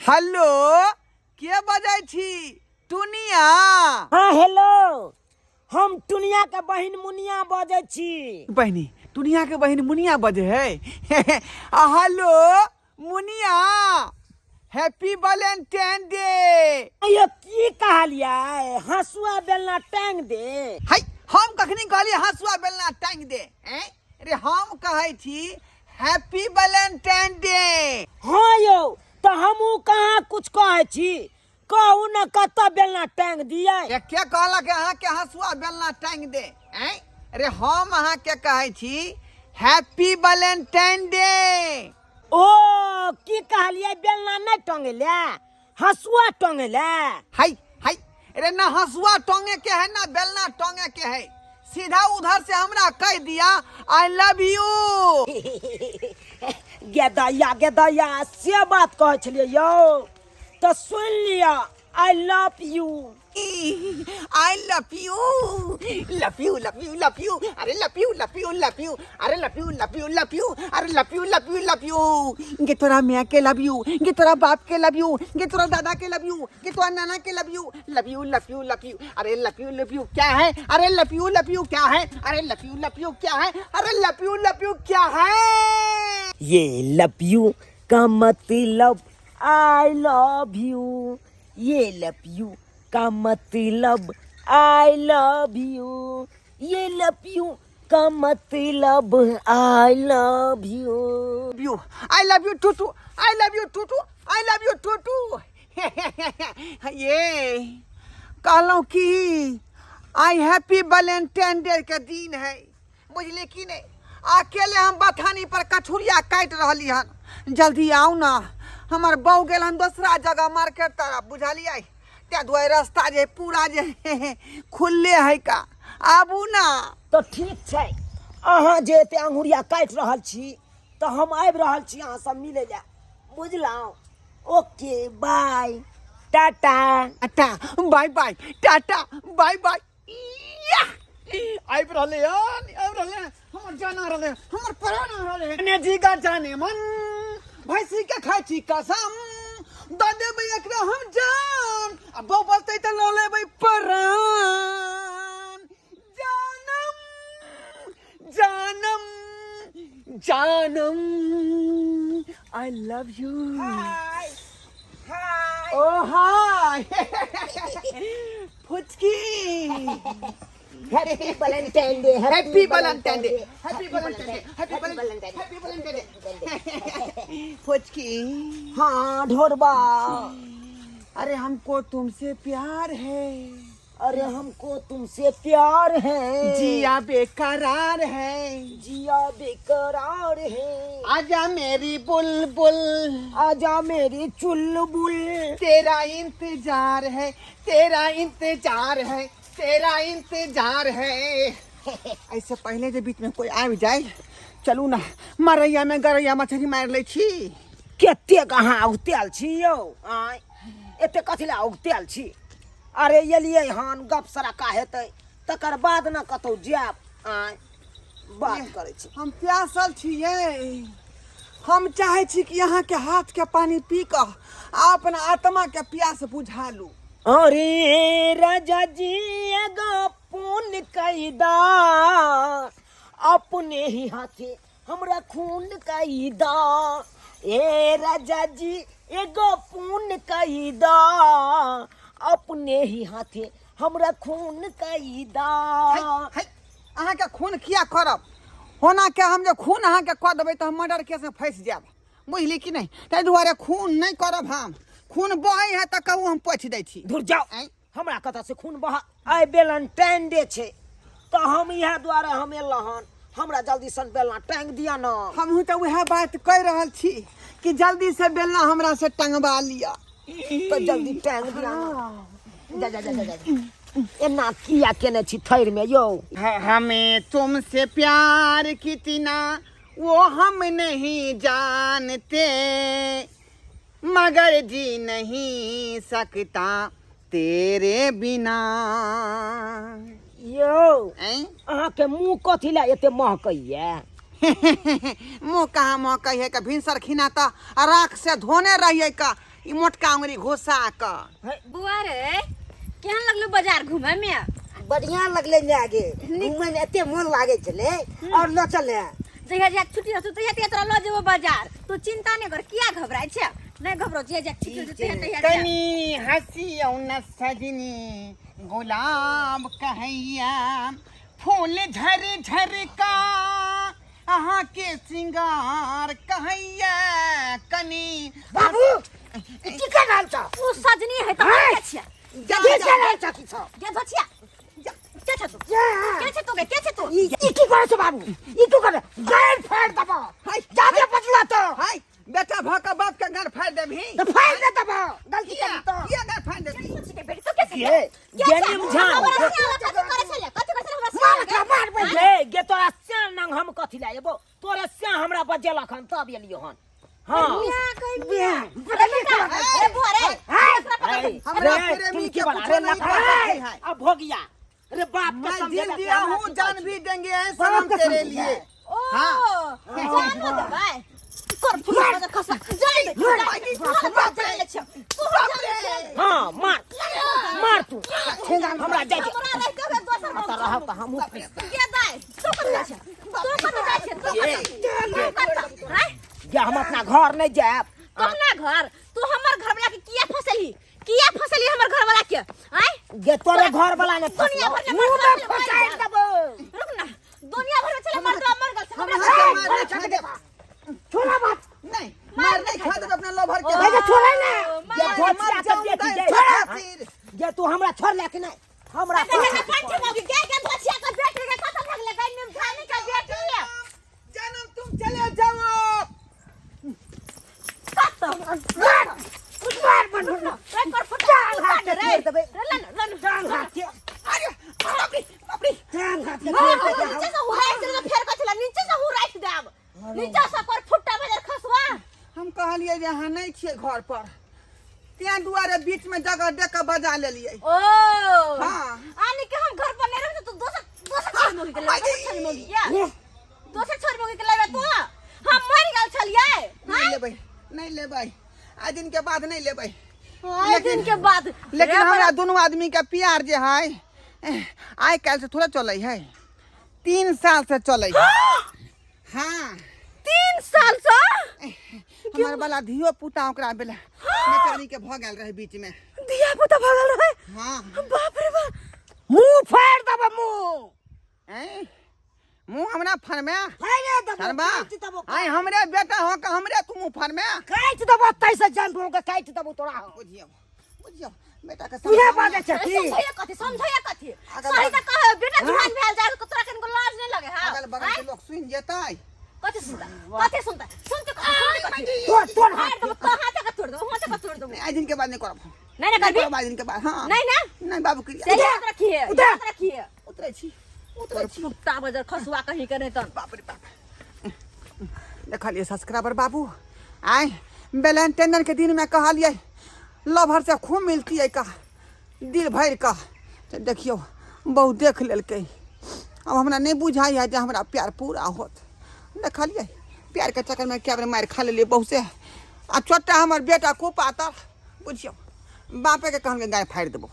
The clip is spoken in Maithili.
हेलो, के बजै छी? टुनिया? हाँ हेलो, हम टुनिया के बहिन मुनिया बजै छी। बहिनी, टुनिया के बहिन मुनिया बजै है। आ हेलो मुनिया, हैप्पी वैलेंटाइन डे। अयो की कहलियै? हंसुआ बेलना टांग दे। है, हम कखनी कहलियै हंसुआ बेलना टांग दे? हैं रे, हम कहै छी हैप्पी वैलेंटाइन डे। हाँ यौ, तऽ हमहूँ कहाँ कुछ कहै छी, कहू ने कतऽ बेलना टांग दियै? ए, के कहलक अहाँके हंसुआ बेलना टांग दे? हैं रे, हम अहाँके कहै छी हैप्पी वैलेंटाइन डे। ओ की कहलियै? बेलना नहि टंगे ले, हंसुआ टंगे ले? हाय हाय रे, ना हंसुआ टंगे के है ना बेलना टंगे के है, सीधा उधर से हमरा कह दिया I love you. गेदैया गेदैया, से बात कहै छलियै यौ, तऽ सुनि लिअ, I love you. I love you, love you, love you, love you. अरे love you, love you, love you. अरे love you, love you, love you. अरे love you, love you, love you. गे तोरा माँ के लव you, गे तोरा बाप के लव you, गे तोरा दादा के लव you, गे तोरा नाना के love you, love you, love you, love you. अरे लव you, love you क्या है? अरे लव you, love you क्या है? अरे लव you, love you क्या है? अरे लव you, love you क्या है? ये लव you का मतलब I love you, ये लव you का मतलब I love you, ये लव you का मतलब I love you. You, I love you too too, I love you too too, I love you too too. ये कहलहुँ कि आई हैप्पी वैलेंटाइन डे के दिन है, बुझलिए कि नहीं? अकेले हम बथानी पर कछुरिया काटि रहली हन, जल्दी आउ ना। हमर बहू गेल हन दोसरा जगह मार्केट तरफ, बुझलियै? ताहि दुआरे रास्ता जे पूरा जे खुलले है का, आबू ना। तऽ ठीक छै, अहाँ जे एते अंगुरिया काटि रहल छी तऽ हम आबि रहल छी अहाँ सब मिलै लए, बुझलहुँ? Okay bye, tata. Tata bye bye, tata bye bye. आबि रहले हन, आबि रहले हन, हमर जान आ रहले, हमर प्राण आ रहले। ने जीगा जाने मन, भैंसी के खाइ छी कसम, दऽ देबै एकरा हम जान, आ बौ बजतै तऽ लऽ लेबै प्राण। जानम जानम जानम, I love you. Hi hi. O hi Phuchki. Happy Valentine day. Happy Valentine day, happy Valentine day, happy Valentine, happy Valentine day. Phuchki. हाँ ढोरबा। अरे हमको तुमसे प्यार है। अरे हमको तुमसे प्यार है। जिया बेकरार है। जिया बेकरार है। आजा मेरी बुलबुल। आजा मेरी चुलबुल। तेरा इंतजार है, तेरा इंतजार है, तेरा इंतजार है। ऐसे पहले जे बीच में कोई आबि जाए, चलू ना मरैया में गरैया मछली मारि लै छी। कतेक अहाँ औगतायल छी यौ? आँय, एते कथी लए औगतायल छी? अरे एलियै हन, गप सड़का हेतै तकर बाद ने कतहु जायब। आँय, बात करै छी। हम प्यासल छियै, हम चाहै छी कि अहाँके हाथके पानि पी कऽ आ अपना आत्माके प्यास बुझा लू। अरे राजा जी, एगो पुण्य कैदा, अपने ही हाथे हमरा खून कैदा। ए राजा जी, एगो पुण्य कैदा, अपने ही हाथे हमरा खून कैदा। है, अहाँके खून किया करब? होना के हम जे खून अहाँके कऽ देबै तऽ हम मर्डर केसमे फँसि जायब, बुझली कि नहि? ताहि दुआरे खून नहि करब हम। खून बहै है तऽ कहू, हम पोछि दै छी। धुर जाओ। आँय? हमरा कतऽ से खून बह? आइ वेलेंटाइन डे छै तऽ हम इएह दुआरे हम एलहुँ हन, हमरा जल्दी सन बेलना टांगि दिअ ने। हमहूँ तऽ उएह बात कहि रहल छी कि जल्दी से बेलना हमरा से टंगवा लिअ। तऽ जल्दी टांगि दिअ ने। जा जा जा जा जा। एना किया केने छी थैर में यौ? हमें तुमसे प्यार कितना वो हम नहीं जानते, मगर जी नहीं सकता तेरे बिना। यौ। ऐं? अहाँके मुँह कथी लए एते महकैया? मुँह कहाँ महकै है? का भिनसर खिना तऽ राख से धोने रहियै का, ई मोटका उंगरी घुसा कऽ। बुआ रे, केहन लगलो बाजार घूमे में? बढ़िया लगले ने आगे घूमे में एते मन लागे छले और न चले। जहिया जहिया छुट्टी रहतौ तहिया तहिया तोरा लऽ जेबो बाजार, तू चिंता नहि कर। किया घबराइ छै? नहि घबराउ, जहिया जहिया छुट्टी रहतौ तहिया तहिया जायब। कनी हंसियौ न सजनी, गुलाब कहैया फूल झर झर का अहाँके सिंगार कहैया कनी। बाबू, ई की कर रहल छ? ओ सजनी है तऽ हम के छियै? जा। की जा। कर रहल छ? की छ? गे धोछिया, के छै तू? जा। के छै तू गे? के छै तू? ई की करै छ बाबू? ई की कर? गाड़ फाड़ देबो। हाय। जादे बजला तो हाय, बेटा भऽ कऽ बाप के गाड़ फाड़ि देबही? तऽ फाड़ दे देबो, गलती किया करी तो। किया गाड़ फाड़ि देबही? के बेटी तो के छै? गे के गे छै? निमझान। हमरा सियाला कथी करै छलै? कथी करै छलै हमरा मार सियाला? खा, मार बे। गे गे, तोरा श्याम नंग हम कथी लए एबो? तोरे श्याम हमरा बजेलक हन तब एलियो हन। हाँ। मियां कहि मियां। रे बेटा, रे बुआ रे, एकरा पकड़। ए, हमरा रे, प्रेमी तुम के के वाला, कुछो रे नहीं लफड़ा पता है। है। अब हो गया रे, बाप के मैं समझे दिल ला दिया हमरा हूँ, की जान कहै भी देंगे ऐ बाप सनम के तेरे समझे। लिए। ओ हाँ। जानो देबै कर फुल बजर खसा जान दे, जान दे, तू हमरा जान ले छ, तू हमरा जान ले छ। छी? हाँ, मार मार तू हमरा, जाय दे। हमरा रहिते हुए दोसर आ तऽ रहब तऽ हमहूँ फँसि। के दाइ, तू कतऽ जाइ छ? तू कतऽ जाइ छ? तू कतऽ? तू कतऽ? आँय? जे हम अपना घर नहि जायब। तू अपना घर? तू हमर घर वाला के किया फसलही? किया फसलही हमर घर वाला के? आँय? गे, तोरे घर वाला ने दुनिया भर में मुंह मर्दवा में छलै मरि फसाइ गेल। देबो। रुक ना, दुनिया भर में छलै मर्दवा मर गेल से हम हमरा अहाँके मार नहि छोड़ खा देबा। छोड़ा बात। नहीं, मार नहीं खा देब अपना लवर के। हे जे छोड़े ना। गे मर धोतिया के जाऊं बेटी दाइ गे। खातिर। गे, तू हमरा छोड़ ले कि नहि हमरा? के कंठी मौगी गे, गे धोछिया के बेटी गे, कतऽ भागले गई निमझानी के बेटी? जनम तुम चले जाओ। कतऽ? मार मार बन। रे कर फुटा हाथ के रे छोड़ देबै। रे लन लन। जान हाथ के। अरे बाप रे, बाप रे। जान हाथ के हाँ, छोड़ देबै। नीचे से उहार दे, फेर कह छला नीचे से हुराइट देब, नीचे से कर फुट्टा बजर खसवा। हम कहलियै जे अहाँ नहि छियै घर पर, तें दुआरे बीच में जगह दे के बजा लेलियै। ओ। हाँ। आने के हम घर पर नहीं रहब तो दोसर दोसर छोड़ मोगी के लेबे, दोसर छोड़ मोगी के, दोसर छोड़ मोगी के लेबे तू? हम मर गेल छलियै। नहि लेबै, नहि लेबै, आइ दिन के बाद नहि लेबै। आइ दिन के बाद। लेकिन हमरा दुनू आदमी के प्यार जे है, आइ काल्हि से थोड़ा चलै है, 3 साल से चलै है। हाँ। 3 साल से? हमर वाला धियो पुता ओकरा बेला बेचारी के भऽ गेल रहे बीच में। धिया पुता भऽ गेल रहे? हाँ। बाप रे बाप। मुंह फाड़ देबो मुंह। ऐं, मुंह हमरा फरमे? फाड़े देबो। फरमा। काटि देबो। आइ हमरे बेटा हो के हमरे तू मुंह फरमे? काटि देबो, तै से जान के काटि देबो तोरा हम। बुझियौ, बुझियौ बेटा के। तुहे बाजै छ की? समझैया कथी? समझैया कथी? अगल सही बगल- तऽ कहै बेटा जुआन भेल जाय तोरा कनिको लाज नहि लगे? हाँ। अगल बगल के लोग सुनि जेतै। कथी सुनता? कथी सुनता? सुनते कथी? सुनते कथी? तोर तोर हाथ। हाथ देबो तो, हाथ के तोड़ देबो, हाथ के तोड़ देबो। नहीं, आइ दिन के बाद नहीं करब हम। नहीं ना नहीं करबी? करब आइ दिन के बाद। हाँ। नहीं ना? नहीं बाबू क्रिया। से याद रखिए। उधर। याद रखिए। उतरै छी, उतरै छी। फुट्टा बजर खसुआ कहीं के नहीं तन। बाप रे बाप। देखलियै सब्सक्राइबर बाबू, आइ वैलेंटाइन के दिन में कहलियै लभर से खूब मिलतियै कह दिल भरि कऽ, तऽ देखियौ बहुत देख लेलकै। आब हमरा नहि बुझाइए जे हमरा प्यार पूरा होत। देखलियै प्यारके चक्करमे कए बेर मारि खा लेलियै बहुते। आ छोटा हमर बेटा खूब पातर, बुझियौ बापेके कहलकै गाय फाड़ि देबौ।